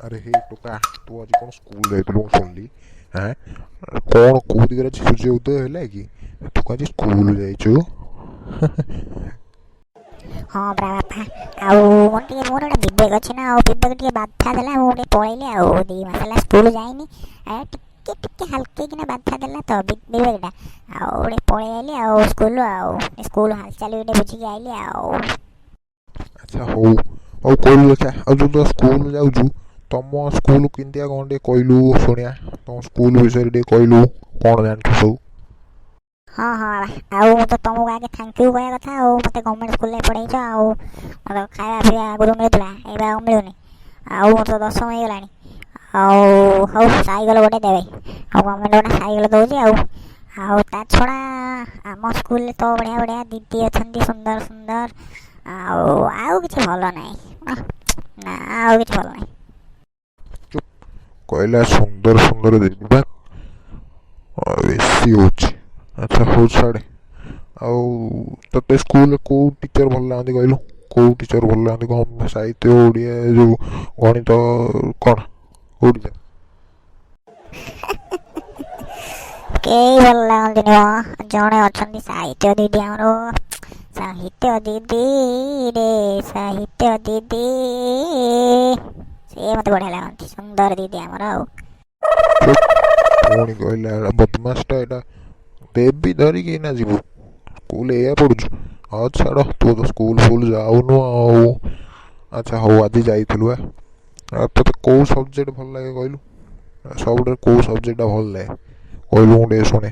ଆରେ ହେ ଟୋକା, ତୁ ଆଜି କ'ଣ ସ୍କୁଲ ଯାଇଥିଲୁ ମୁଁ ଶୁଣିଲି। ଆଁ, କ'ଣ କେଉଁ ଦିଗରେ ଆଜି ସୂର୍ଯ୍ୟ ଉଦୟ ହେଲା କି? ତୁ କ'ଣ ଆଜି ସ୍କୁଲ ଯାଇଛୁ? ହଁ ପରା ବାପା, ଆଉ ମୋର ଟିକେ, ମୋର ଗୋଟେ ବିବେକ ଅଛି ନା, ଆଉ ବିବେକ ଟିକେ ବାଧା ଦେଲା, ମୁଁ ଟିକେ ପଳେଇଲି। ଆଉ 2 ମାସ ହେଲା ସ୍କୁଲ ଯାଇନି। ଟିକେ ଟିକେ ହାଲକେଇକିନା ବାଧା ଦେଲା ତ ବିବେକଟା, ଆଉ ଟିକେ ପଳେଇ ଆଇଲି ଆଉ ସ୍କୁଲ, ଆଉ ସ୍କୁଲ ହାଲଚାଲ ବି ଟିକେ ବୁଝିକି ଆଇଲି ଆଉ। ଆଚ୍ଛା, ହଉ ହଉ, କହିଲୁ ଦେଖିଆ। ଆଉ ଯୋଉ ତୁ ସ୍କୁଲ ଯାଉଛୁ, ତମ ସ୍କୁଲ କେମିତିଆ କ'ଣ ଟିକେ କହିଲୁ ଶୁଣିଆ। ତମ ସ୍କୁଲ ବିଷୟରେ ଟିକେ କହିଲୁ, କ'ଣ ଜାଣିଛୁ ସବୁ? ହଁ, ଆଉ ମୁଁ ତ ତମକୁ ଆଗେ thank you କହିବା କଥା। ଆଉ ମୋତେ ଗଭର୍ଣ୍ଣମେଣ୍ଟ ସ୍କୁଲରେ ପଢ଼େଇଛ, ଆଉ ମୋତେ ଖାଇବା ପିଇବା ଆଗରୁ ମିଳୁଥିଲା, ଏବେ ଆଉ ମିଳୁନି। ଆଉ ମୋର ତ ଦଶମ ହେଇଗଲାଣି, ଆଉ ହଉ ସାଇକେଲ ଗୋଟେ ଦେବେ, ଆଉ ଗଭର୍ଣ୍ଣମେଣ୍ଟ ଗୋଟେ ସାଇକେଲ ଦେଉଛି। ଆଉ ତା ଛଡ଼ା ଆମ ସ୍କୁଲରେ ତ ବଢ଼ିଆ ବଢ଼ିଆ ଦିଦି ଅଛନ୍ତି, ସୁନ୍ଦର ସୁନ୍ଦର। ଆଉ କିଛି ଭଲ ନାହିଁ ନା, ଆଉ କିଛି ଭଲ ନାହିଁ। କହିଲା ସୁନ୍ଦର ସୁନ୍ଦର ଦିଦି ବା, ବେଶୀ ହେଉଛି। ଆଚ୍ଛା ହଉ, ଛାଡ଼େ। ଆଉ ତୋତେ ସ୍କୁଲରେ କେଉଁ ଟିଚର୍ ଭଲ ଲାଗନ୍ତି କହିଲୁ? କେଉଁ ଟିଚର୍ ଭଲ ଲାଗନ୍ତି? କ'ଣ ସାହିତ୍ୟ, ଓଡ଼ିଆ, ଯେଉଁ ଗଣିତ, କ'ଣ, କେଉଁ ଟିଚର୍? କେହି ଭଲ ଲାଗନ୍ତିନି ମ। ଜଣେ ଅଛନ୍ତି, ସାହିତ୍ୟ ଦିଦି ଆମର। ସାହିତ୍ୟ ଦିଦି ରେ, ସାହିତ୍ୟ ଦିଦି, ସିଏ ମୋତେ ବଢ଼ିଆ ଲାଗନ୍ତି, ସୁନ୍ଦର ଦିଦି ଆମର ଆଉ। ଚୁପ୍! ପୁଣି କହିଲା ବଦମାସଟା ଏଇଟା, ଦେବି ଧରିକି ଏଇନା। ଯିବୁ ସ୍କୁଲ, ଏଇଆ ପଢ଼ୁଛୁ। ହଉ ଛାଡ଼, ତୁ ତ ସ୍କୁଲ ଫୁଲ ଯାଉନୁ ଆଉ। ଆଚ୍ଛା ହଉ, ଆଜି ଯାଇଥିଲୁ ଆ। ଆଉ ତୋତେ କେଉଁ ସବଜେକ୍ଟ ଭଲ ଲାଗେ କହିଲୁ? ସବୁଠାରୁ କେଉଁ ସବଜେକ୍ଟଟା ଭଲ ଲାଗେ କହିଲୁ, ମୁଁ ଟିକେ ଶୁଣେ।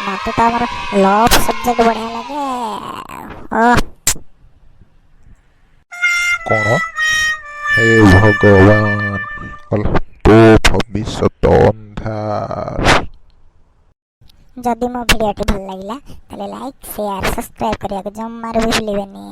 ମୋତେ ତ ଆମର ଲଭ୍ ସବଜେକ୍ଟ ବଢ଼ିଆ ଲାଗେ ଓ। କ'ଣ? ହେ ଭଗବାନ, ଗଲା ତୋ ଭବିଷ୍ୟତ ଅନ୍ଧାର। ଯଦି ମୋ ଭିଡ଼ିଓଟି ଭଲ ଲାଗିଲା, ତାହେଲେ ଲାଇକ୍, ସେୟାର, ସବସ୍କ୍ରାଇବ୍ କରିବାକୁ ଜମାରୁ ବି ଭୁଲିବେନି।